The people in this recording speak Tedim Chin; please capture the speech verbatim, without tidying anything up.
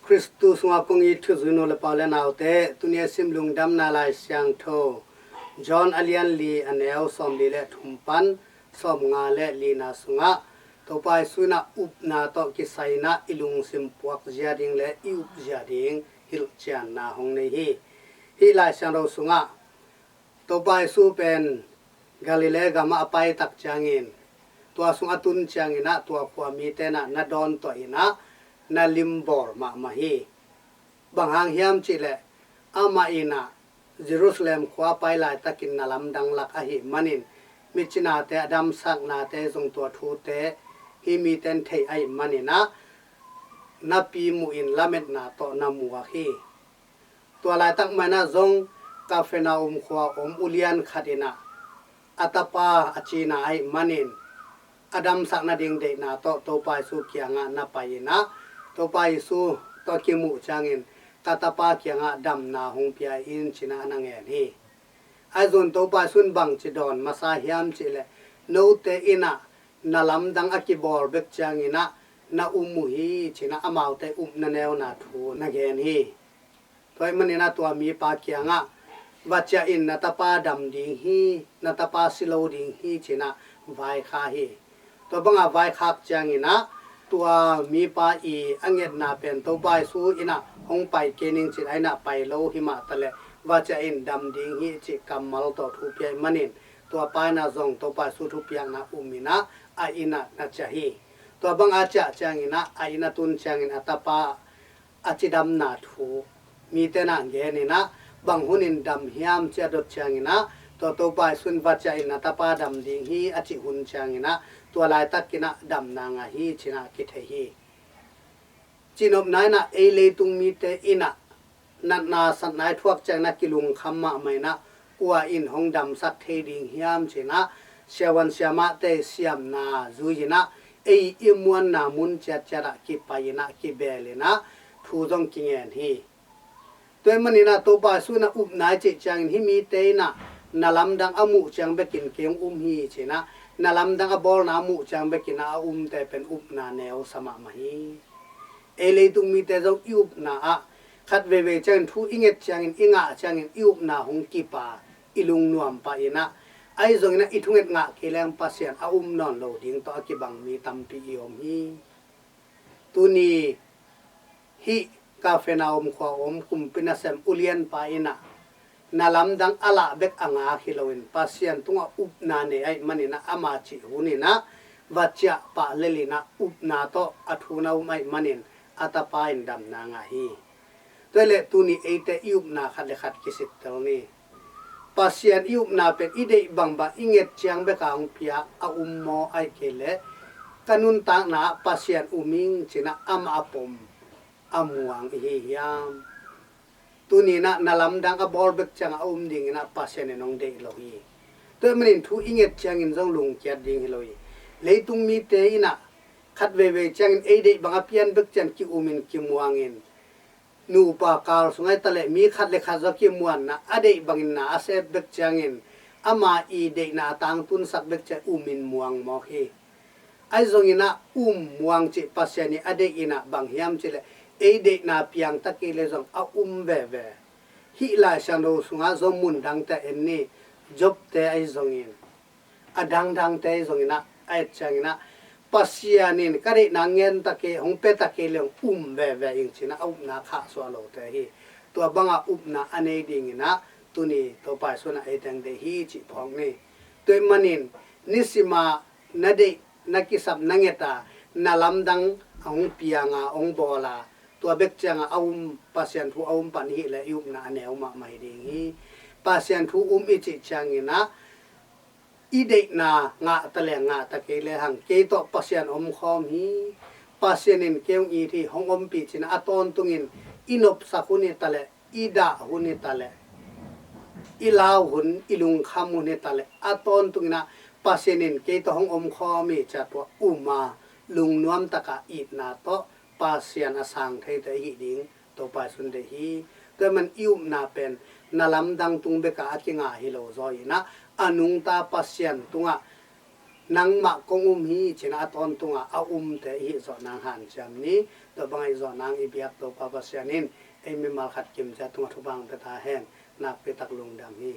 Khristu sungah kong it thuzui nu le pa le naute, tuni a sim Lungdamna Lai Siangtho John a lian li, a neu sawmli le thum pan sawmnga le lina sungah Topa Jesu in ah upna tawh kisai in ah i lungsim puak zia ding le i up zia ding hilhcianna hong nei hi. Hih Lai Siangtho sungah Topa Jesu pen Galilee gamah a pai tak ciangin, tua sung a tun ciangin ah tua khua mite in ah na dawn tuah in ah na limbawl mahmah hi. Bang hang hiam cih leh amah in ah Jerusalem khua a pai laitakin na lamdang lak ahih manin, micinate a damsaknate zong tua thute hih mite in theih ahih manin ah na pi muh in lametna tawh na muak hi. Tua laitak mah in ah zong Kapernaum khua a om ulian khat in ah a tapa a cina ahih manin a damsak nading deihna tawh Topa Jesu kiangah na pai in ah Topa Jesu tawh kimuh ciangin ka tapa kiangah damna hong pia in ci-in ah na ngen hi. Ahi zongin Topa Jesu in bangci dawn masa hiam cih leh, note in ah na lamdang a kibawl bek ciangin ah na um uh hi ci-in ah amaute upna neuna thu na gen hi. Tua ahih manin ah tua mipa kiangah, va ciah in, na tapa dam ding hi, na tapa si lo ding hi ci-in ah vaikhak hi. Tua banga vaikhak ciangin ah tua mipa i a ngetna pen Topa Jesu in ah hong pai kei ning ci-in a inn ah pai lo hi mah taleh, va ciah in, dam ding hi cih kammal tawh thu pia ahih manin tua pa in ah zong Topa Jesu thupiakna um in ah a inn ah na ciah hi. Tua banga ciah ciangin ah a inn a tun ciangin a tapa a cidamna thu mite in ah gen in ah, bang hunin dam hiam ci a dot ciangin ah, tua Topa Jesu in va ciah in, na tapa dam ding hi a cih hun ciangin ah tua laitakin ah damna ngah hi ci-in ah kithei hi. Cihnopna in ah ei leitung mite in ah natna satna i thuak ciangin ah kilungkham mahmah in ah, kua in hong damsak thei ding hiam ci-in ah siavuan siamahte siamna zui in ah ei i muanna mun ciatciat ah kipai in ah kibeel in ah thu zong kingen hi. Tua ahih manin ah Topa Jesu in ah upna i cih ciangin hih mite in ah na lamdang a muh ciang bekin kei hong um hi ci-in ah na lamdang a bawlna a muh ciang bekin ah a umte pen upna neusa mahmah hi. Ei leitung mite zong i upna ah khat veivei ciangin thu i nget ciangin, i ngah ciangin i upna hong kipa, i lungnuam pah in ah, ahi zongin ah i thunget ngah kei leng Pasian a um nawn lo ding tawh a kibang mi tampi i om hi. Tuni hih Kapernaum khua a om kumpi nasem ulianpa in ah na lamdang a lah bek a ngak hi loin Pasian tungah upna nei ahih manin ah ama cih hun in ah va ciah pah lel in ah upna tawh a thu na um ahih manin a tapa in damna ngah hi. Tua ahih leh tuni eite i upna khat le khat kisittel ni. Pasian i upna pen i deih bangbang i nget ciang bek a hong pia a um maw, ahih kei leh ka nuntakna ah Pasian um ing ci-in ah amah a pom a muang i hi hiam? Tuni in ah na lamdang a bawl bek ciang a um ding in ah Pasian in hong deih lo hi. Tua ahih manin thu i nget ciangin zong lungkiat ding hi lo hi. Leitung mite in ah khat veivei ciangin ei deih bang a pian bek ciang ki-um in kimuang in, nupa kal sung ah hi taleh mi khat le khat zong kimuanna a deih bangin na a sep bek ciangin ama i deihna a tangtunsak bek ciang um in muang mawk hi. Ahi zongin ah um muang cih Pasian i a deih in ah bang hiam cih leh ei deihna piang ta kei leh zong a um veve. Hih Lai Siangtho sungah zong mun dangte en ni, Job te ahi zongin, a dangdangte ahi zongin ah a et ciangin ah Pasian in ka deihna ngen ta kei, hong pia ta kei leh hong um veve ing ci-in ah a upna khahsuah lote hi. Tua banga upna a nei dingin ah tuni Topa Jesu in ah ei teng deih hi cih phawk ni. Tua ahih manin nisim a na deih, na kisap, na nget a, na lamdang a hong piang a, hong bawl a, tua bek ciang a a um, Pasian thu a um pan i hih leh i upna a neu mahmah hi ding hi. Pasian thu um i cih ciangin ah i deihna ngah ta leng ngah ta kei lehang kei tawh Pasian omkhawm hi. Pasian in kei hong it hi, hong ompih ci-in ah a tawntungin i nopsak hun hi taleh, i dah hun hi taleh, i lau hun, i lungkham hun hi taleh, a tawntungin ah Pasian in kei tawh hong omkhawm hi ci-a tua um a, lungnuam tak a itna tawh Pasian a sang theite i hih ding Topa Jesu in deih hi. Tua ahih manin i upna pen na lamdang tung bek a a kingah hi lo zaw in ah, a nungta Pasian tungah nangmah kong um hi ci-in ah a tawntung a a umte i hih zawh nang hanciam ni. Tua bang ahi zongin i biak Topa Pasian in ei mimal khat kimciat tungah thupha hong pia ta hen. Nakpi tak lungdam hi.